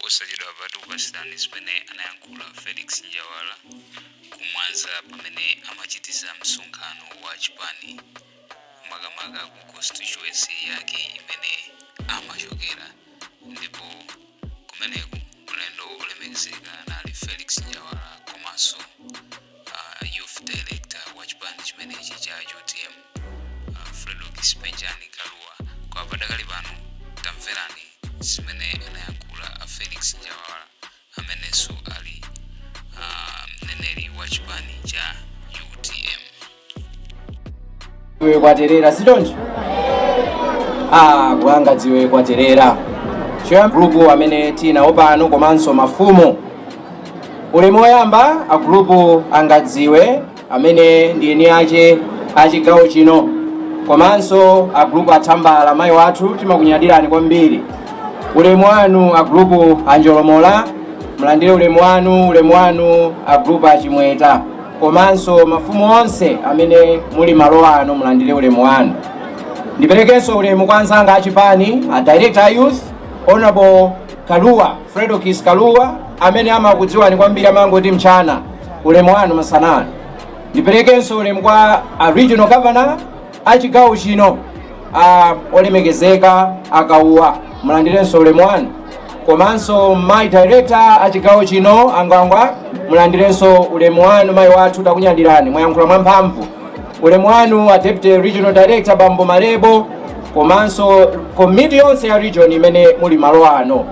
Posachedwapa tikupatsirani zimene anayankhula Felix Njawala ku Mwanza pamene amachititsa msonkhano wa chipani, makamaka ku constituency yake imene amachokera. Ndipo kumeneku mlendo olemekezeka anali Felix Njawala komanso youth director wa chipani chimenechi cha UTM, Fredokiss Penjani Kalua. Kwa padakali pano tamverani zimene anayankhula a Felix Njawala amenenso ali mneneri wa chipani cha UTM. Dziwe kwaterera, sichoncho? Ah, kuanga dziwe kwaterera. Choyamba, gulupu amene tinawo pano komanso mafumu, ulemu woyamba agulupu angadziwe amene ndi eni ache achigawo chino, komanso agulupu athambala, mayi wathu, timakunyadirani kwambiri. Ulemu wanu agulupu anjolomola, mulandire ulemu wanu. Ulemu wanu agulupu achimweta, komanso mafumu onse amene muli malo ano, mulandire ulemu wanu. Ndiperekenso ulemu kwa anzanga achipani, a director a youth, Honorable Kaluwa, Fredokis Kaluwa, amene amakudziwani kwambiri, amangoti mchana. Ulemu wanu masanano. Ndiperekenso ulemu kwa a regional governor achigawo chino, a olemekezeka akauwa, mulandirenso ulemu wanu, komanso my director achigawo chino, Angwangwa, mulandirenso ulemu wanu. Mayi wathu, takunyadirani, mwayankhula mwamphamvu. Ulemu wanu a deputy regional director, Bambo Malebo, komanso komiti yonse ya region imene muli malo ano,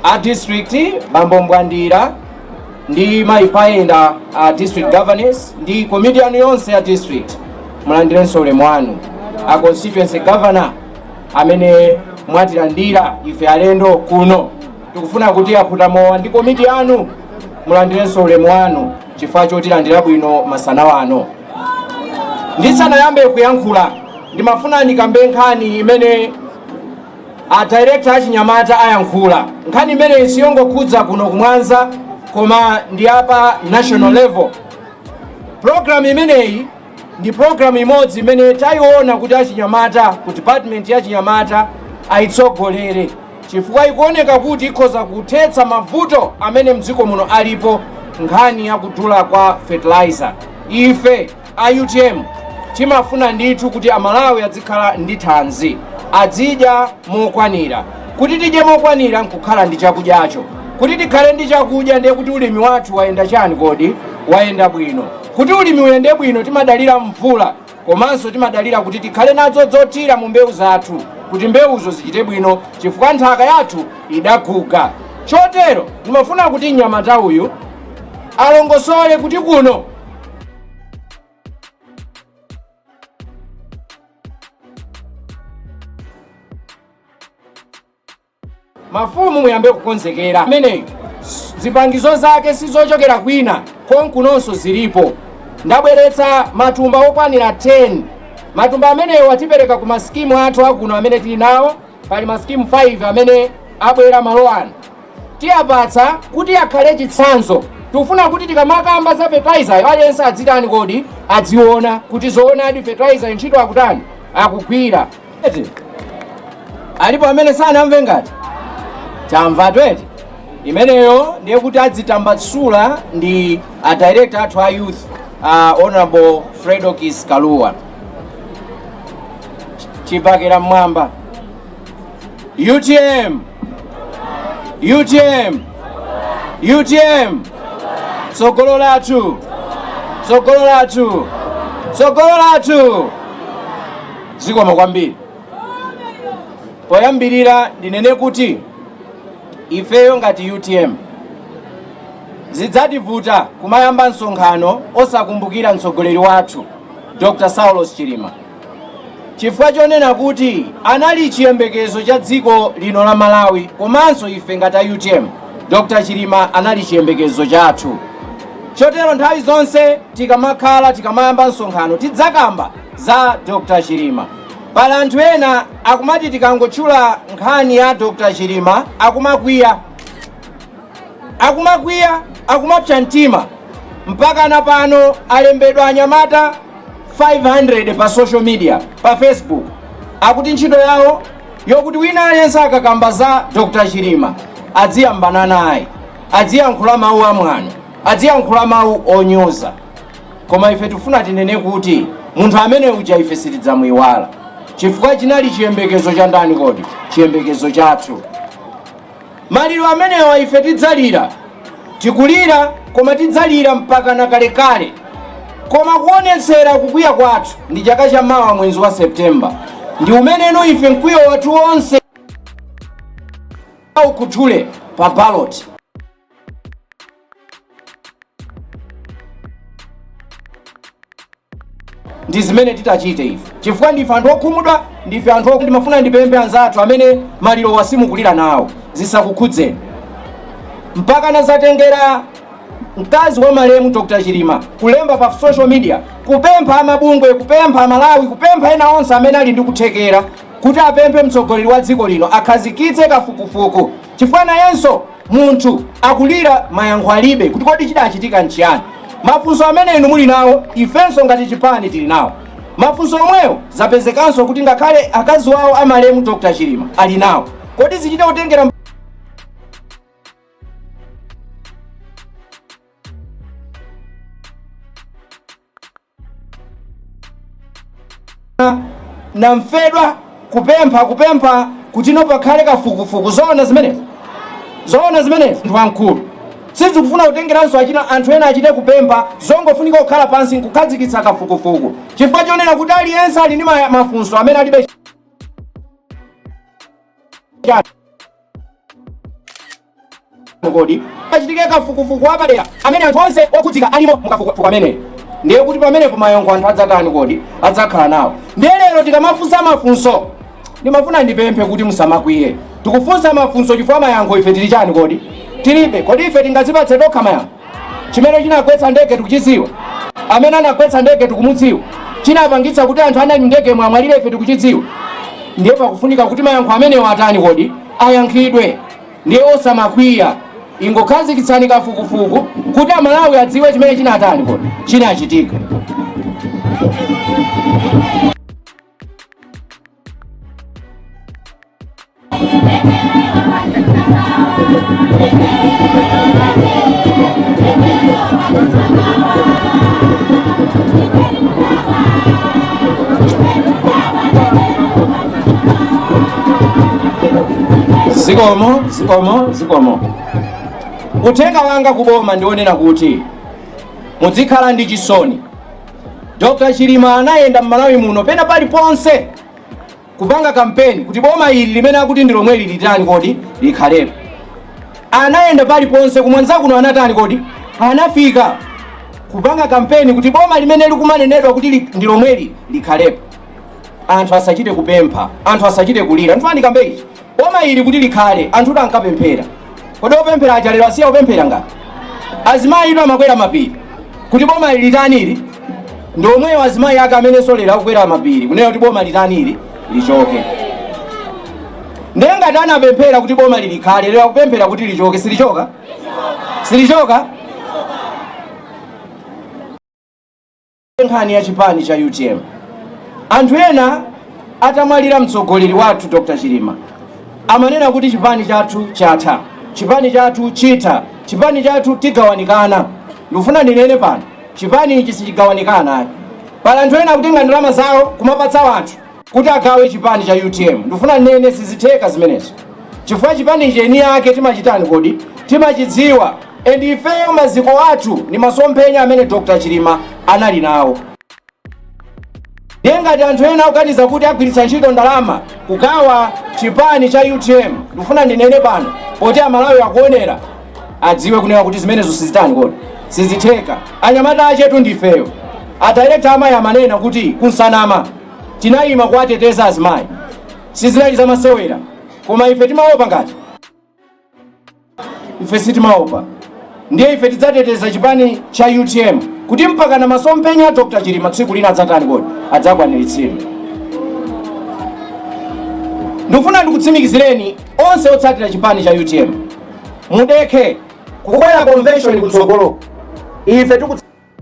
a district, Bambo Mbwandira ndi mayi Paenda, a district governors ndi komiti yanu yonse ya district, mulandirenso ulemu wanu. A constituency governor amene mwatilandira ife alendo kuno, tikufuna kuti akhutamowa ndi komiti yanu, mulandirenso ulemu wanu chifukwa chotilandira bwino masana wano. Ndisanayambe kuyankhula, ndimafuna ndikambe nkhani imene a director achinyamata ayankhula. Nkhani imeneyi siyongokhudza kuno kumwanza, koma ndi apa national level. Program imeneyi ndi program imodzi imene tayiona kuti achinyamata ku department ya chinyamata ayitsogolere, chifukwa ikuoneka kuti ikhoza kuthetsa mavuto amene mdziko muno alipo, nkhani yakudula kwa fertilizer. Ife a UTM timafuna ndithu kuti Amalawi adzikhala ndi thanzi, azidya mokwanira. Kuti tidye mokwanira nkukhala ndi chakudyacho. Kuti tikhale ndi chakudya, ndiye kuti ulimi wathu wayenda chani kodi? Wayenda bwino. Kuti ulimi uyende bwino, timadalira mvula, komanso timadalira kuti tikhale nazo zothira mu mbewu zathu kuti mbewuzo zichite bwino, chifukwa nthaka yathu idaguga. Chotero ndimafuna kuti mnyamata uyu alongosole kuti kuno mafumu muyambe kukonzekera ameneyo. Zipangizo zake sizochokera kwina, konkunonso zilipo. Ndabweretsa matumba okwanira 10. Matumba amenewo atipereka ku masikimu athu akuno amene tili nawo. Pali masikimu 5 amene abwera malo ano, tiyapatsa kuti akhale chitsanzo. Tikufuna kuti tikamakamba za fertilizer, aliyense adzitani kodi? Adziona kuti zoonadi fertilizer ntchito akutani? Akugwira. Eti, alipo amene sanamve? Ngati tamva tweti imeneyo, ndiye kuti adzitambatsula ndi a director athu a youth, Honorable Fredokis Kaluwa. Chibakera mmwamba! UTM, UTM, UTM! Tsogolo lathu, tsogolo lathu, tsogolo lathu! Zikomo kwambiri. Poyambirira ndinene kuti ifeyo ngati UTM zidzativuta kumayamba msonkhano osakumbukira mtsogoleri wathu, Dr Saulos Chilima, chifukwa chonena kuti anali chiyembekezo cha dziko lino la Malawi. Komanso ife ngati a UTM, Dr Chilima anali chiyembekezo chathu. Chotero nthawi zonse tikamakhala, tikamayamba msonkhano, tidzakamba za Dr Chilima. Pali anthu ena akumati tikangotchula nkhani ya Dr Chilima akumakwiya, akumakwiya, akumapsa mtima, mpaka na pano alembedwa anyamata 500 pa social media, pa Facebook, akuti ntchito yawo yokuti wina aliyense akakamba za Dr Chilima Adziyambana naye, adziyankhula mawu amwano, adziyankhula mawu onyoza, koma ife tifuna tinene kuti munthu amene uja ife sitidzamuyiwala, chifukwa chinali chiyembekezo cha ndani kodi? Chiyembekezo chathu. Maliro amenewa ife tidzalira, tikulira, koma tidzalira mpaka na kalekale. Koma kuonetsera kukwiya kwathu ndi chaka cha mawa, mwezi wa Septemba, ndi umeneno ife mkwiyo wathu wonse ukhuthule pa ballot. Ndi zimene titachite ife, chifukwa ndife anthu okhumudwa, ndife anthu. Ndimafuna ndipemphe anzathu amene maliro wasimukulira nawo, zisakukhudzeni. Mpaka nazatengera mkazi wa malemu Dr Chilima kulemba pa social media, kupempha amabungwe, kupempha Amalawi, kupempha ena onse amene ali ndi kuthekera kuti apemphe mtsogoleri wa dziko lino akhazikitse kafukufuku, chifukwa nayenso munthu akulira, mayankho alibe kuti kodi chidachitika nchiyani. Mafunso amene inu muli nawo, ifenso ngati chipani tili nawo mafunso omwewo. Zapezekanso kuti ngakhale akazi wawo amalemu Dr Chilima ali nawo. Kodi zichite kutengera namfedwa kupempha kuti no pakhale kafukufuku? Zoona zimenezi? Zoona zimenezi? Anthu amkulu, sizikufuna kutengeranso achina anthu ena achite kupempha, zongofunika kukhala pansi nkukhazikitsa kafukufuku, chifukwa chonena kuti aliyense ali ndi mafunso amene alibe chani kodi. Achitike kafukufuku wapadera amene anthu onse okhudzika alimo mukafukufuku ameneyo, ndiye kuti pamenepo mayankho anthu adzatani kodi? Adzakhala nawo. Ndiye lero tikamafunsa mafunso, ndimafuna ndipemphe kuti musamakwiye. Tikufunsa mafunso chifukwa mayankho ife tili chani kodi? Tilibe. Kodi ife tingazipatse tokha mayankho? Chimene chinagwetsa ndege tikuchidziwa? Amene anagwetsa ndege tikumudziwa? Chinapangitsa kuti anthu anali ndege mwamwalire ife tikuchidziwa? Ndiye pakufunika kuti mayankho amenewo atani kodi? Ayankhidwe. Ndiye osamakwiya, ingokhazikitsani kafukufuku kuti Amalawi adziwe chimene chinatani kodi? Chinachitika. Zikomo, zikomo, zikomo. Uthenga wanga kuboma ndionena kuti muzikhala ndi chisoni. Dr Chilima anayenda m'Malawi muno pena paliponse kupanga kampeni kuti boma ili limene akuti ndi lomwe lilitani kodi? Likhalepo. Anayenda paliponse, kumwanza kuno anatani kodi? Anafika kupanga kampeni kuti boma limene likumanenedwa kuti ndi lomweli likhalepo. Anthu asachite kupempha, anthu asachite kulira. Ndifuna ndikambe ichi: boma ili kuti likhale, anthu ankapemphera. Kodi opemphera aja lero asiya kupemphera? Ngati azimayi ito amakwera mapiri kuti boma ili litani ili, ndi omweyo azimayi ake amenenso lero akukwera mapiri kunena kuti boma litani ili? Lichoke. Ndiye ngati anapemphera kuti boma lilikhale, lero akupemphera kuti lichoke, silichoka? Silichoka? Nkhani ya chipani cha UTM, anthu ena atamwalira mtsogoleri wathu Dr Chilima amanena kuti chipani chathu chatha, chipani chathu chitha, chipani chathu tigawanikana. Ndikufuna ndinene pano, chipani ichi sichigawanikana. Pali anthu ena akutenga ndalama zawo kumapatsa anthu kuti agawe chipani cha UTM. Ndikufuna ndinene, sizitheka zimenezo, chifukwa chipani cheni yake timachitani kodi? Timachidziwa. And ifeyo maziko athu ndi masomphenya amene Dr Chilima anali nawo. Ndiye ngati anthu ena akuganiza kuti agwiritsa ntchito ndalama kugawa chipani cha UTM, ndikufuna ndinene pano, poti Amalawi akuonera, adziwe kunena kuti zimenezo sizitani kodi? Sizitheka. Anyamata achetu ndifeyo. Adirector amayi amanena kuti kunsanama tinayima kuwateteza azimayi, sizinali zamasewera. Koma ife timaopa? Ngati ife sitimaopa. Ndiye ife tidzateteza chipani cha UTM kuti mpaka na masomphenya a Dr Chilima tsiku lina adzatani kodi? Adzakwaniritsidwe. Ndikufuna ndikutsimikizireni onse otsatira chipani cha UTM, mudekhe. Kukwera convention kutsogolo, ife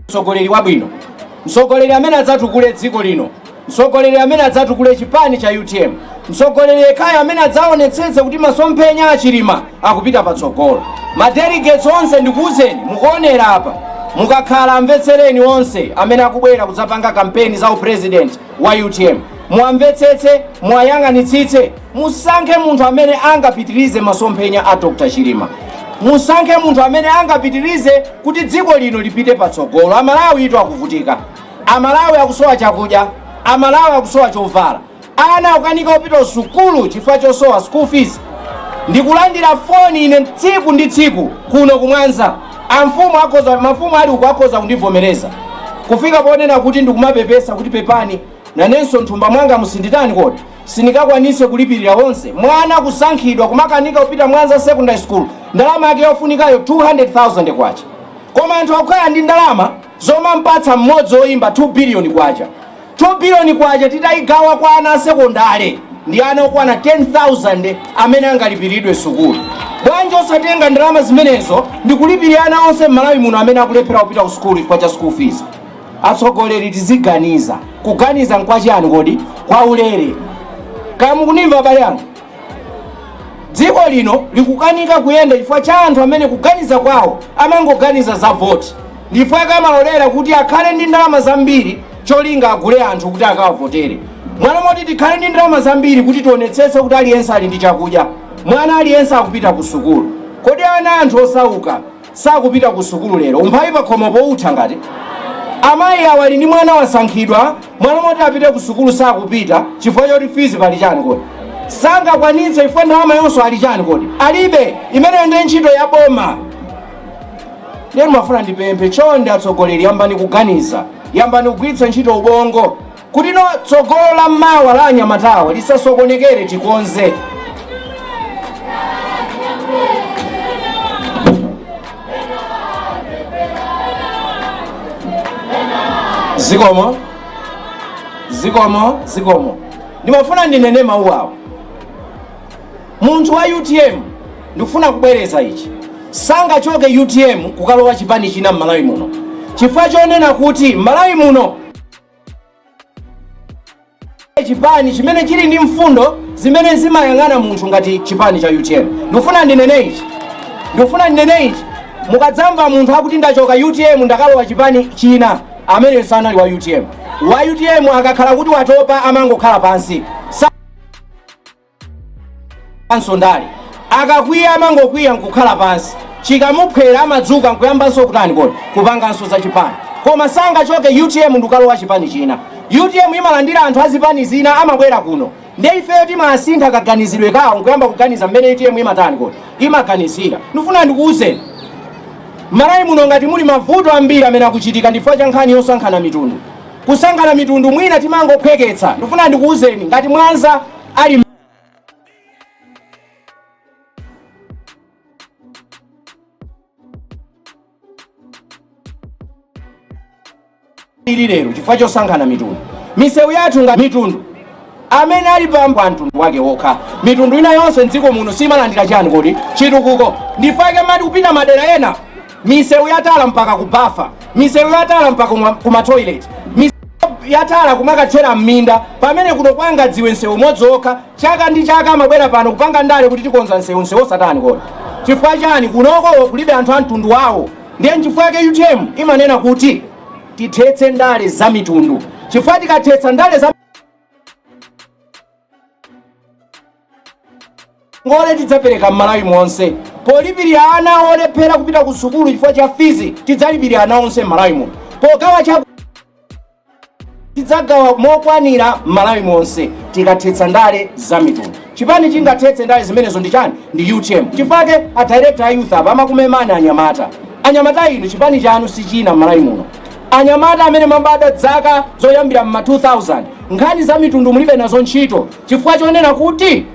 mtsogoleri wabwino, mtsogoleri amene adzatukule dziko lino, mtsogoleri amene adzatukule chipani cha UTM. Mtsogoleri yekhayo amene adzaonetsetse kuti masomphenya aChilima akupita patsogolo. Madelegates onse, ndikuwuzeni, mukuonera apa, mukakhala amvetsereni onse amene akubwera kudzapanga kampeni za upresident wa UTM. Muwamvetsetse, muwayang'anitsitse, musankhe munthu amene angapitirize masomphenya a Dr Chilima. Musankhe munthu amene angapitirize kuti dziko lino lipite patsogolo. Amalawi itu akuvutika, Amalawi akusowa chakudya, Amalawi akusowa chovala, ana akukanika kupita sukulu chifukwa chosowa school fees. Ndikulandira foni ine tsiku ndi tsiku kuno kuMwanza. Amfumu akhoza, mafumu ali uku akhoza kundivomereza, kufika ponena kuti ndikumapepesa kuti pepani, nanenso nthumba mwanga musinditani kodi sindingakwanise kulipirira onse. Mwana kusankhidwa kumakanika kupita Mwanza Secondary School, ndalama yake yofunikayo 200,000 kwacha, koma anthu akukhala ndi ndalama zomampatsa mmodzi oyimba 2 billion kwacha. 2 billion kwacha titayigawa kwa ana asekondale, ndi ana okwana 10,000 amene angalipiridwe sukulu. Bwanji osatenga ndalama zimenezo ndikulipirira ana onse m'Malawi muno amene akulephera kupita ku sukulu chifukwa cha school fees? Atsogoleri tiziganiza. Kuganiza nkwachiyani kodi? Kwa ulere. Kaya mukunimva, abale anga? Dziko lino likukanika kuyenda chifukwa cha anthu amene kuganiza kwawo amangoganiza za voti. Ndifukwa amalolera kuti akhale ndi ndalama zambiri, cholinga agule anthu kuti akawavotere. Mwana moti tikhale ndi ndalama zambiri kuti tionetsetse kuti aliyense ali ndi chakudya, mwana aliyense akupita ku sukulu. Kodi ana anthu osauka sakupita ku sukulu lero? Umphawi pakhomo poutha. Ngati amayi awo ali ndi mwana wasankhidwa, mwana moti apite ku sukulu sakupita chifukwa choti fees pali chani kodi sangakwanitse, chifukwa ndalama yonso ali chani kodi alibe. Imeneyo ndi ntchito ya boma. Ndiye ndimafuna ndipemphe, chonde atsogoleri, yambani kuganiza, yambani kugwiritsa ntchito ubongo kuti no tsogolo la mawa la anyamatawa lisasokonekere. Tikonze. Zikomo, zikomo, zikomo. Ndimafuna ndinene mawu awo. Munthu wa UTM, ndikufuna kubwereza ichi, sangachoke UTM kukalowa chipani china m'Malawi muno, chifukwa chonena kuti m'Malawi muno chipani chimene chili ndi mfundo zimene zimayang'ana munthu ngati chipani cha UTM. Ndikufuna ndinene ichi, ndikufuna ndinene ichi: mukadzamva munthu akuti ndachoka UTM, ndakalowa chipani china, amene sanali wa UTM. Wa UTM akakhala kuti watopa amangokhala pansi ndale. Akakwiya amangokwiya nkukhala pansi, chikamuphwera amadzuka nkuyambanso kutani kodi kupanganso za chipani, koma sangachoke UTM ndikukalowa chipani china. UTM imalandira anthu azipani zina, amabwera kuno, ndiye ifeyo timasintha kaganizidwe kawo nkuyamba kuganiza mmene UTM imatani kodi imaganizira. Ndifuna ndikuwuzeni, Malawi muno ngati muli mavuto ambiri amene akuchitika ndifukwa cha nkhani yosankhana mitundu. Kusankhana mitundu mwina timangophweketsa. Ndifuna ndikuwuzeni, ngati Mwanza ali ili lero chifukwa chosankhana mitundu, misewu yathu nga mitundu amene ali pa mtundu wake wokha, mitundu ina yonse mdziko muno simalandira chani kodi chitukuko. Ndifake mati kupita madera ena, misewu yatala mpaka kubafa, misewu yatala mpaka kuma toilet, misewu yatala kumakathera m'minda, pamene kuno kwanga dziwe msewu umodzi wokha. Chaka ndi chaka amabwera pano kupanga ndale kuti tikonza msewu, msewu osatani kodi. Chifukwa chani? Kunoko kulibe anthu a mtundu wawo. Ndiye nchifukwa yake UTM imanena kuti tithetse ndale za mitundu, chifukwa tikathetsa ndale za ngole tidzapereka m'Malawi monse polipirira ana olephera kupita ku sukulu chifukwa cha fees. Tidzalipirira ana onse m'Malawi muno. Pogawa cha tidzagawa mokwanira m'Malawi monse tikathetsa ndale za mitundu. Chipani chingathetse ndale zimenezo ndi chani? Ndi UTM. Chifukwa a director a youth apa amakumemani anyamata. Anyamata inu, chipani chanu si china m'Malawi muno. Anyamata amene mabadwa zaka zoyambira m'ma 2000, nkhani za mitundu mulibe nazo ntchito, chifukwa chonena kuti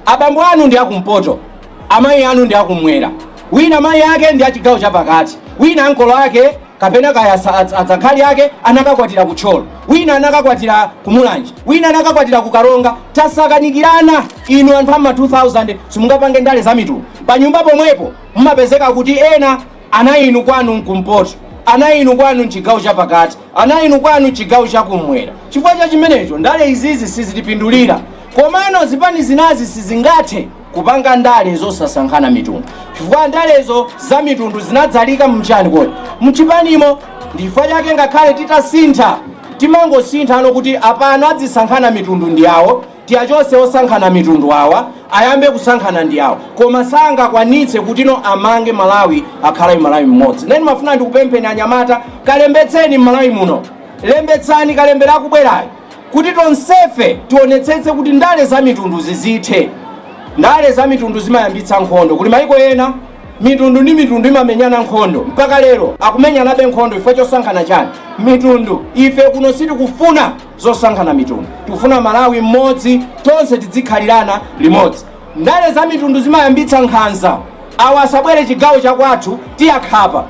abambo anu ndi akumpoto, amayi anu ndi akumwera, wina mayi ake ndi achigawo chapakati, wina ankolo ake kapena kaya adzakhali ake anakakwatira kuThyolo, wina anakakwatira kuMulanje, wina anakakwatira kuKaronga. Tasakanikirana. Inu anthu ama 2000 simungapange ndale za mitundu. Pa nyumba pomwepo mumapezeka kuti ena ana inu kwanu nkumpoto, ana inu kwanu mchigawo chapakati, ana inu kwanu chigawo chakumwera. Chifukwa cha chimenecho ndale izizi sizitipindulira. Komano zipani zinazi sizingathe kupanga ndale zosasankhana mitundu, chifukwa ndalezo za mitundu zinadzalika mchani kodi? Mchipanimo. Ndifukwa chake ngakhale titasintha, timangosintha ano kuti apano adzisankhana mitundu ndi awo, tiyachose osankhana mitundu awa, ayambe kusankhana ndi awo, koma sangakwanitse kuti no amange Malawi akhale Malawi mmodzi. Neni mafuna ndikupempheni anyamata, kalembetseni m'Malawi muno, lembetsani kalembera akubwerayo kuti tonsefe tionetsetse kuti ndale za mitundu zizithe. Ndale za mitundu zimayambitsa nkhondo. Kuli maiko ena mitundu ndi mitundu imamenyana nkhondo, mpaka lero akumenyanabe nkhondo chifukwa chosankhana chani? Mitundu. Ife kuno sitikufuna zosankhana mitundu, tikufuna Malawi mmodzi, tonse tizikhalirana limodzi. Ndale za mitundu zimayambitsa nkhanza. Awa asabwere chigawo chakwathu, tiyakhapa.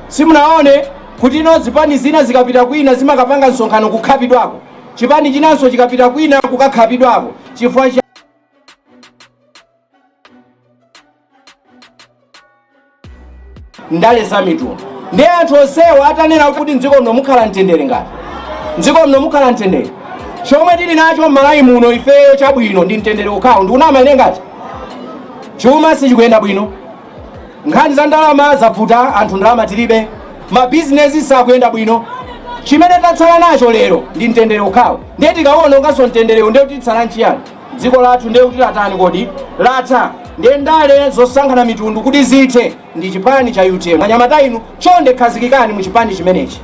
Simunaone kuti ino zipani zina zikapita kwina zimakapanga msonkhano kukhapidwako, chipani chinanso chikapita kwina kukakhapidwako, chifukwa cha ndale za mitundu. Ndiye anthu onsewa atanena kuti mdziko muno mukhala mtendere, ngati mdziko muno mukhala mtendere, chomwe tili nacho m'Malawi muno ifeyo chabwino ndi mtendere okhawo. Ndikunama ine? Ngati chuma sichikuyenda bwino, nkhani za ndalama zavuta, anthu ndalama tilibe, mabizinesi sakuyenda bwino, chimene tatsala nacho lero ndi mtendere okhawo. Ndiye tikawononganso mtenderewo, ndiye kuti titsala nchiyani? Dziko lathu ndiye kuti latani kodi? Latha. Ndiye ndale zosankhana mitundu kuti zithe ndi chipani cha UTM. Anyamata inu, chonde khazikikani mu chipani chimenechi.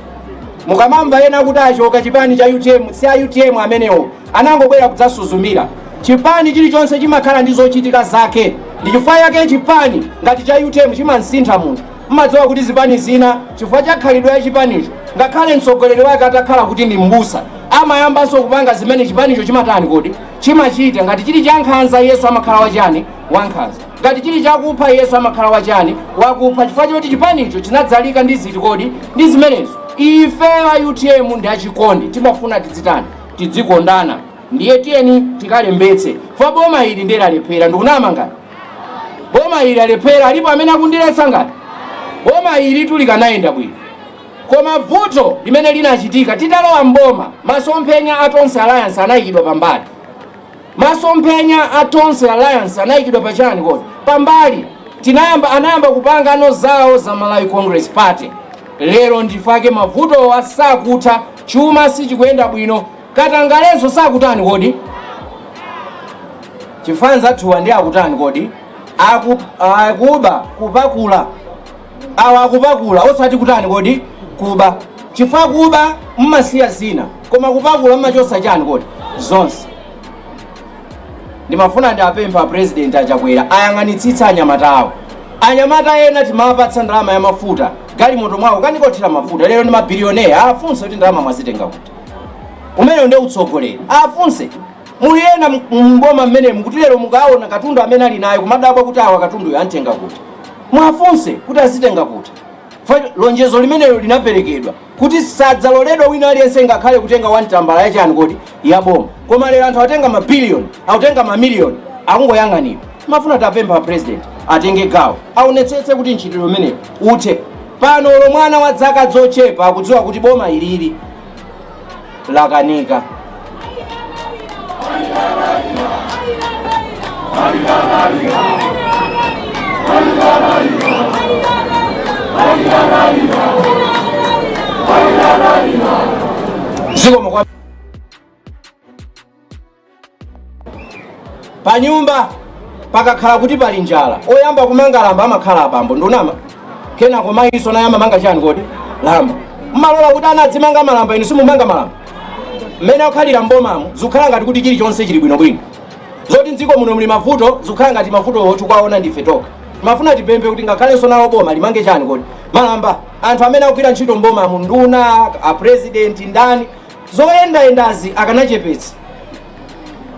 Mukamamva ena kuti achoka chipani cha UTM, si a UTM amenewo, anangobwera kudzasuzumira. Chipani chilichonse chimakhala ndi zochitika zake. Ndi chifukwa yake chipani ngati cha UTM chimansintha munthu. Mmadziwa kuti zipani zina, chifukwa cha khalidwe ya chipanicho, ngakhale mtsogoleri wake atakhala kuti ndi mbusa, amayambanso kupanga zimene chipanicho chimatani kodi? Chimachita. Ngati chili cha nkhanza, Yesu amakhala wachani? Wankhanza. Ngati chili chakupha, Yesu amakhala wachani? Wakupha. Chifukwa choti chipanicho chinadzalika ndi ziti kodi? Ndi zimenezo. Ife a UTM ndi achikondi, timafuna tidzitani? Tidzikondana. Ndiye tiyeni tikalembetse fa boma ili ndiye lalephera. Ndikunama ngati boma ili lalephera? Alipo amene akundiletsa ngati boma ili tulikanayenda bwino? Koma vuto limene linachitika titalowa mboma, masomphenya a Tonse Alliance anayikidwa pambali. Masomphenya a Tonse Alliance anayikidwa pachani kodi? Pambali. Tinayamba, anayamba kupanga ano zawo za Malawi Congress Party. Lero ndifake mavutowa sakutha, chuma sichikuyenda bwino, katangalenso sakutani kodi? Chifanza athuwa ndi akutani kodi? Akuba, kupakula. Awa akupakula, osati kutani kodi? Kuba. Chifukwa kuba mmasiya zina, koma kupakula mmachosa chani kodi? Zonse. Ndimafuna ndiapempha President Achakwera ayang'anitsitsa anyamata awo. Anyamata ena timapatsa ndalama ya mafuta, galimoto mwawo kanikothera mafuta, lero ndi mabilioneya. Afunse kuti ndalama mwazitenga kuti? Umenewo ndiye utsogoleri. Afunse. Muli ena mboma mmenemu kuti lero mukaona katundu amene ali nayo, kumadabwa kuti awa katunduyo antenga kuti? Mwafunse kuti azitenga kuti? Lonjezo limenelo linaperekedwa kuti sadzaloledwa wina aliyense ngakhale kutenga wantambala yachani kodi? Ya boma. Koma lero anthu atenga mabiliyoni, akutenga mamiliyoni, akungoyang'anira. Mafuna tapempha President atenge gawo, aonetsetse kuti mchitidwe umenewu uthe. Pano olo mwana wa zaka zochepa akudziwa kuti boma ilili lakanika. Zikomo kwa panyumba pakakhala kuti pali njala, oyamba kumanga lamba amakhala abambo. Ndunama? Kenako mayiso naye amamanga chani kodi? Lamba. Mmalola kuti ana adzimanga malamba, inu simumanga malamba. Mmene akhalira mbomamo, zikukhala ngati kuti chilichonse chili bwinobwino. Zoti mdziko muno muli mavuto, zikukhala ngati mavutowo tikuwaona ndife tokha. Mafuna tipemphe kuti ngakhalenso nawo boma limange chani kodi? Malamba. Anthu amene akugwira ntchito mbomamu, nduna, apresident, ndani, zoyendayendazi akanachepetsa.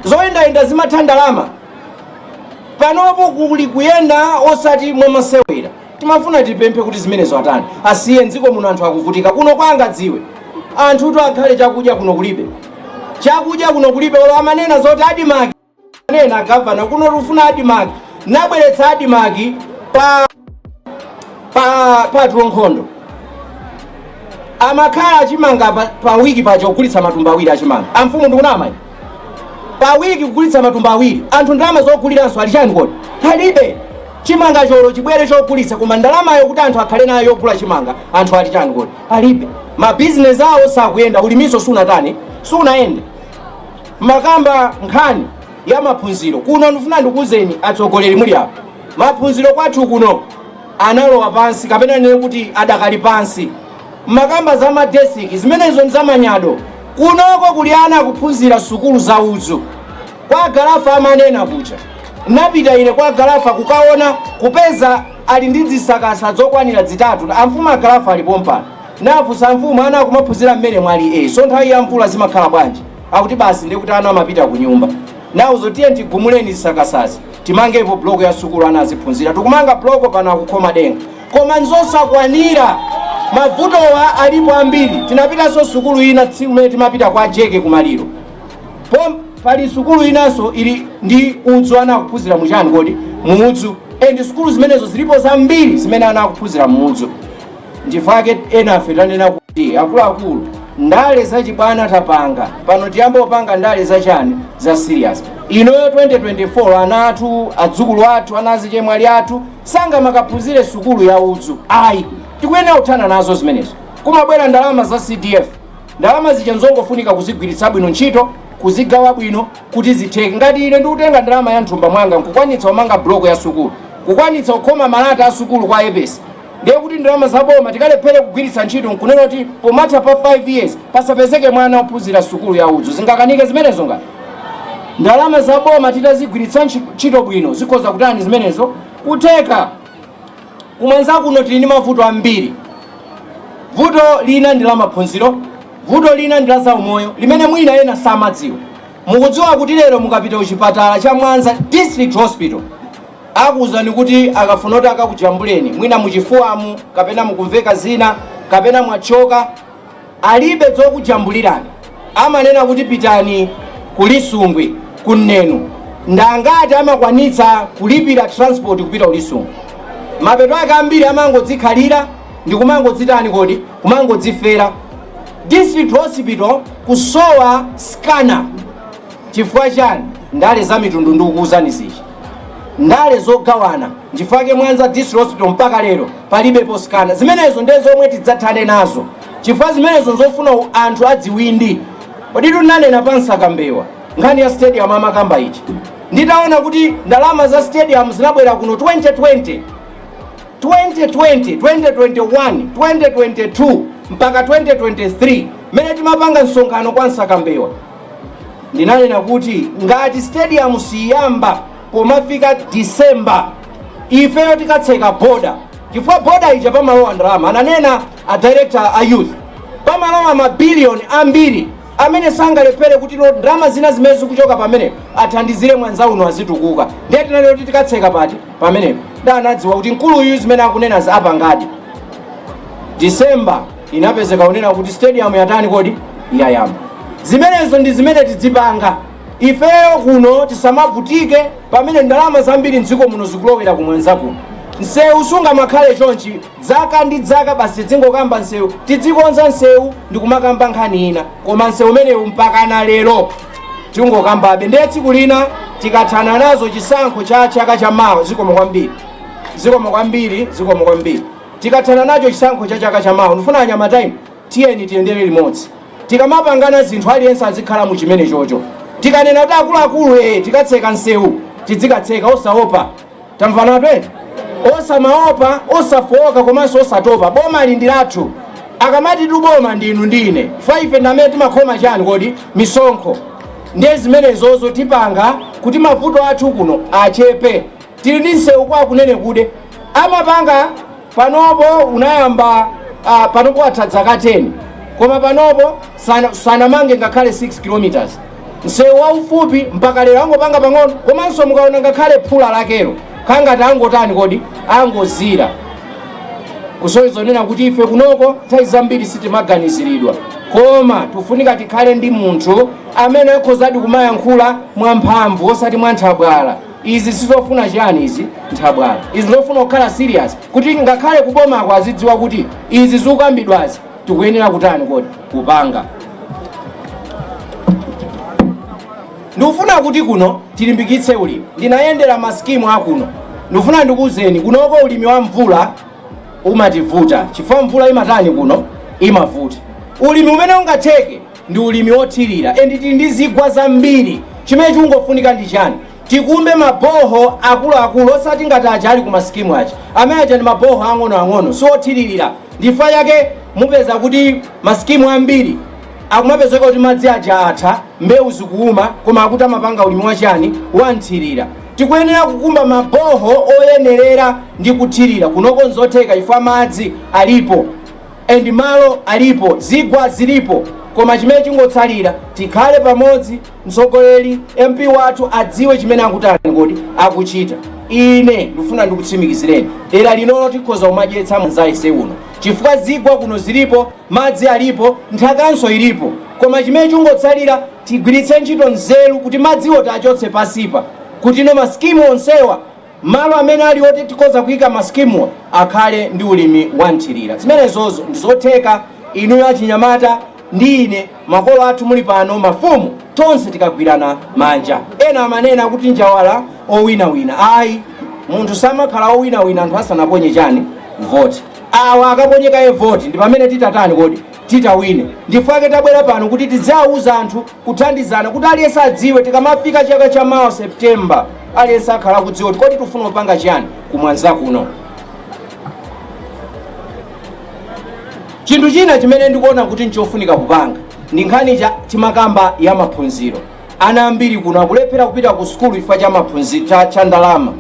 Zoyendayenda zimatha ndalama. Panopo kuli kuyenda osati mwamasewera. Timafuna tipemphe kuti zimenezo atani? Asiye. Mdziko muno anthu akuvutika. Kuno kwanga dziwe anthutu akhale chakudya kuno kulibe, chakudya kuno kulibe. Olo amanena zoti ADMARC, nena gavana kuno tikufuna ADMARC, nabweretsa ADMARC pa tulonkhondo amakhala achimanga pa wiki paja kugulitsa matumba awiri achimanga. Amfumu, ndikunama ine? Pa wiki kugulitsa matumba awiri, anthu ndalama zoguliranso ali chani kodi? Alibe. Chimanga cholo chibwere chogulitsa, koma ndalamayo kuti anthu akhale nayo yogula chimanga, anthu ali chani kodi? Alibe. Mabizinesi awo sakuyenda, ulimiso sunatani? Sunayende. Makamba nkhani ya maphunziro kuno, ndifuna ndikuwuzeni atsogoleri muli apa, maphunziro kwathu kuno analowa pansi, kapena nene kuti adakali pansi. Makamba za madesiki, zimenezo nzamanyado. Kunoko kuli ana akuphunzira sukulu za udzu. Kwa Galafa amanena kucha, napita ine kwa Galafa kukaona, kupeza ali ndi zisakasa zokwanira zitatu. Amfumu agalafa alipo mpano. Nafunsa amfumu, ana akumaphunzira mmene mwali e, so nthawi ya mvula zimakhala bwanji? Akuti basi, ndikuti ana amapita ku nyumba. Nawuzo tiye tigumuleni zisakasazi, timangepo block ya sukulu, ana aziphunzira. Tikumanga block pano, akukhoma denga, koma nzosakwanira. Mavutowa alipo ambiri. Tinapitanso sukulu ina tsiku limene timapita kwa Jeke kumaliro. Pom pali sukulu inanso ili ndi udzu, ana akuphunzira muchani kodi? Muudzu. And sukulu zimenezo zilipo zambiri zimene ana akuphunzira muudzu. Ndifake enafe tanena kuti akuluakulu, ndale zachibwana tapanga pano, tiyambe kupanga ndale zachani? Za serious. Inoyo 2024, ana athu, adzukulu athu, ana azichemwali athu sangamakaphunzire sukulu ya udzu, ayi. Tikuyenera kuthana nazo zimenezo. Kumabwera ndalama za CDF, ndalama zija nzongofunika kuzigwiritsa bwino ntchito, kuzigawa bwino kuti zitheke. Ngati ine ndikutenga ndalama ya mthumba mwanga nkukwanitsa kumanga block ya sukulu, kukwanitsa kukhoma malata a sukulu kwa epesi, ndiye kuti ndalama zaboma tikalephere kugwiritsa ntchito nkunena kuti pomatha pa 5 years pasapezeke mwana wophunzira sukulu ya udzu, zingakanike zimenezo? Ngati ndalama zaboma titazigwiritsa ntchito bwino, zikhoza kutani zimenezo? Kutheka. Kumwanza kuno tili ndi mavuto ambiri. Vuto lina ndi la maphunziro, vuto lina ndi la zaumoyo limene mwina ena samadziwa. Mukudziwa kuti lero mukapita kuchipatala cha Mwanza District Hospital, akuwuzani kuti akafuna kuti akakujambuleni mwina muchifuwamu, kapena mukumveka zina, kapena mwachoka, alibe zokujambulirani, amanena kuti pitani kulisungwi kunneno. Ndangati amakwanitsa kulipira transport kupita kulisungwi? Mapeto ake ambiri amangodzikhalira ndi kumangodzitani kodi? Kumangodzifera. District Hospital kusowa scanner. Chifukwa chani? Ndale za mitundu ndikukuwuzani zichi, ndale zogawana. Nchifukwa Mwanza District Hospital mpaka lero palibepo scanner. Zimenezo ndiye zomwe tidzathane nazo, chifukwa zimenezo nzofuna anthu adziwindi. Kodi tunanena pa Nsakambewa nkhani ya stadium amakamba ichi, nditaona kuti ndalama za stadium zinabwera kuno 2020, 2020, 2021, 2022 mpaka 2023, mmene timapanga msonkhano kwa Nsakambewa, ndinanena kuti ngati stadium siyamba pomafika Disemba, ifeyo tikatseka boda, chifukwa boda ija pamalowa ndalama. Ananena a director a youth, pamalowa mabiliyoni ambiri amene sangalephere kuti no ndalama zina zimene zikuchoka pamenepo athandizire Mwanza uno azitukuka. Ndiye tinanena kuti tikatseka pati pamenepo. Ndanadziwa kuti mkulu uyu zimene akunenazi apangadi. Disemba inapezeka kunena kuti stadium yatani kodi? Yayamba. Zimenezo ndi zimene tidzipanga ifeyo kuno, tisamavutike pamene ndalama zambiri mdziko muno zikulowera kumwanza kuno. Msewu sungamakhale chonchi dzaka ndi dzaka, basi tidzingokamba msewu, tidzikonza msewu ndi kumakamba nkhani ina, koma msewu umenewu mpaka na lero tingokambabe. Ndiye tsiku lina tikathana nazo chisankho cha chaka chamawa, zikomo kwambiri, zikomo kwambiri, zikomo kwambiri. Tikathana nacho chisankho cha chaka chamawa, ndifuna anyamata inu, tiyeni tiyendere limodzi. Tikamapangana zinthu, aliyense azikhala mu chimene chocho. Tikanena kuti akuluakulu, tikatseka msewu, tidzikatseka osaopa. Tamvana twene? Osamaopa, osafowoka komanso osatopa. Boma li ndi lathu. Akamati tuboma, ndinu ndine ife ndamene timakhoma chani kodi? Misonkho. Ndiye zimenezozo tipanga kuti mavuto athu kuno achepe. Tili ndi msewu kwa kunene kude amapanga panopo unayamba, panopo atha zaka 10, koma panopo sanamange ngakhale 6 kilometers msewu waufupi. Mpaka lero angopanga pang'ono, komanso mukaona ngakhale phula lakelo khangati angotani kodi? Angozira. Kusonyeza kunena kuti ife kunoko nthawi zambiri sitimaganiziridwa, koma tifunika tikhale ndi munthu amene akhozadi kumayankhula mwamphamvu, osati mwa nthabwala. Izi sizofuna chani izi? Nthabwala. Izi zofuna kukhala serious, kuti ngakhale kubomako azidziwa kuti izi zikukambidwazi tikuyenera kutani kodi? Kupanga. Ndikufuna kuti kuno tilimbikitse ulimi. Ndinayendera masikimu akuno. Ndikufuna ndikuwuzeni, kunoko ulimi wa mvula umativuta, chifukwa mvula imatani kuno? Imavuta. Ulimi umene ungatheke ndi ulimi wothirira, and tili ndi zigwa zambiri. Chimene chikungofunika ndi chani? Tikumbe maboho akuluakulu, osati ngati aja ali ku masikimu aja. Amene aja ndi maboho ang'onoang'ono, siothiririra. Ndifa yake mupeza kuti masikimu ambiri akumapezeka kuti madzi aja atha, mbewu zikuuma, koma akuti amapanga ulimi wachani? Wanthirira. Tikuyenera kukumba maboho oyenerera ndi kuthirira. Kunoko nzotheka, chifukwa madzi alipo and malo alipo, zigwa zilipo. Koma chimene chingotsalira, tikhale pamodzi, mtsogoleri MP wathu adziwe chimene akutani kodi akuchita. Ine ndifuna ndikutsimikizireni, dera linolo tikhoza kumadyetsa mnzayese uno, chifukwa zigwa kuno zilipo, madzi alipo, nthakanso ilipo. Koma chimene chingotsalira, tigwiritse ntchito nzeru kuti madziwo tachotse pasipa, kuti ino masikimu onsewa, malo amene ali oti tikhoza kuyika masikimuwa, akhale ndi ulimi wanthirira. Zimenezozo ndizotheka. Inuyo achinyamata ndi ine, makolo athu muli pano, mafumu, tonse tikagwirana manja. Ena amanena kuti Njawala owinawina. Ayi, munthu samakhala owinawina anthu asanaponye chani? Voti. Awa akaponyekaye voti, ndi pamene titatani kodi? Titawine. Ndifake tabwera pano kuti tidzawuza anthu, kuthandizana kuti aliyense adziwe. Tikamafika chaka cha mawa September, aliyense akhala kudziwa kuti kodi tifuna kupanga chiyani kumwanza kuno. Chinthu china chimene ndikuona kuti nchofunika kupanga ndi nkhani cha timakamba ya maphunziro. Ana ambiri kuno akulephera kupita ku sukulu chifukwa cha maphunziro cha ndalama,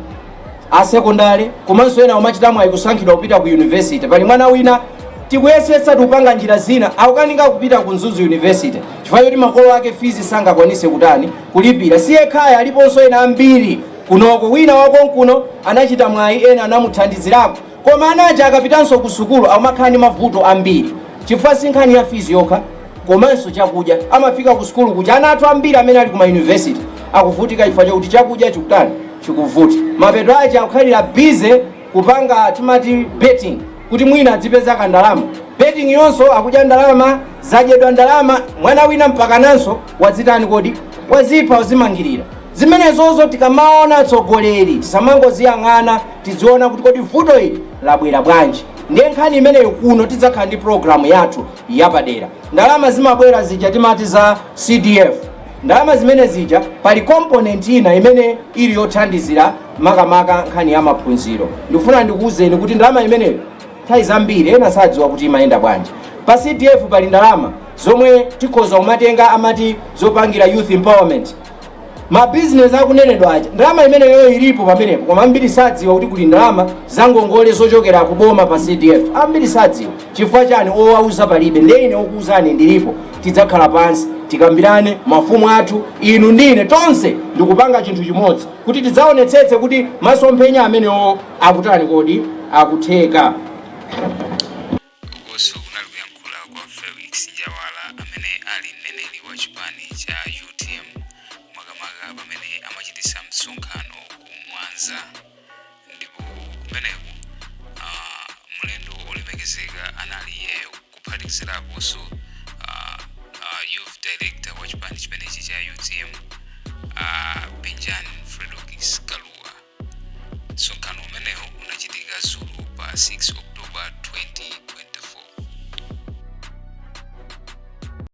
asekondale, komanso ena umachita mwayi kusankhidwa kupita ku university. Pali mwana wina tikuyesetsa, tikupanga njira zina, akukanika kupita ku Mzuzu University chifukwa choti makolo ake fees sangakwanise kutani? Kulipira. Siye khaya, aliponso ena ambiri kunoko. Wina wakonkuno anachita mwayi, ena anamuthandizirako, koma anaja akapitanso ku sukulu akumakhala ndi mavuto ambiri, chifukwa si nkhani ya fees yokha, komanso chakudya. Amafika ku sukulu kuja, ana athu ambiri amene ali kuma university akuvutika chifukwa chakuti chakudya chikutani? Chikuvuta. Mapeto aja akukhalira busy kupanga timati betting, kuti mwina adzipeza kandalama. Betting yonso akudya ndalama, zadyedwa ndalama. Mwana wina mpaka nanso wadzitani kodi? Wazipha, wazimangirira. Zimenezozo tikamaona atsogoleri, tisamangoziyang'ana, tidziona kuti kodi vuto ili labwera bwanji. Ndiye nkhani imeneyo kuno tidzakhala ndi programu yathu yapadera. Ndalama zimabwera zija timati za CDF, ndalama zimene zija pali component ina imene ili yothandizira makamaka nkhani ya maphunziro. Ndikufuna ndikuwuzeni kuti ndalama imeneyo nthawi zambiri ena sadziwa kuti imayenda bwanji. Pa CDF pali ndalama zomwe tikhoza kumatenga, amati zopangira youth empowerment, mabizinesi akunenedwa aja. Ndalama imeneyo ilipo pamenepo, koma ambiri sadziwa kuti kuli ndalama zangongole zochokera kuboma pa CDF. Ambiri sadziwa. Chifukwa chani? Owauza palibe. Ndiye ine okuwuzani ndilipo. Tidzakhala pansi, tikambirane, mafumu athu, inu ndine, tonse ndikupanga chinthu chimodzi kuti tidzaonetsetse kuti masomphenya amenewo akutani kodi? Akutheka. Ukonso kunali kuyankhula kwa Felix Njawala, amene ali mneneri wa chipani cha UTM, makamaka pamene amachitisa msonkhano ku Mwanza. Ndipo kumeneku mlendo olemekezeka anali iyeyo, kuphatikiziraponso youth director wa chipani chimenechi.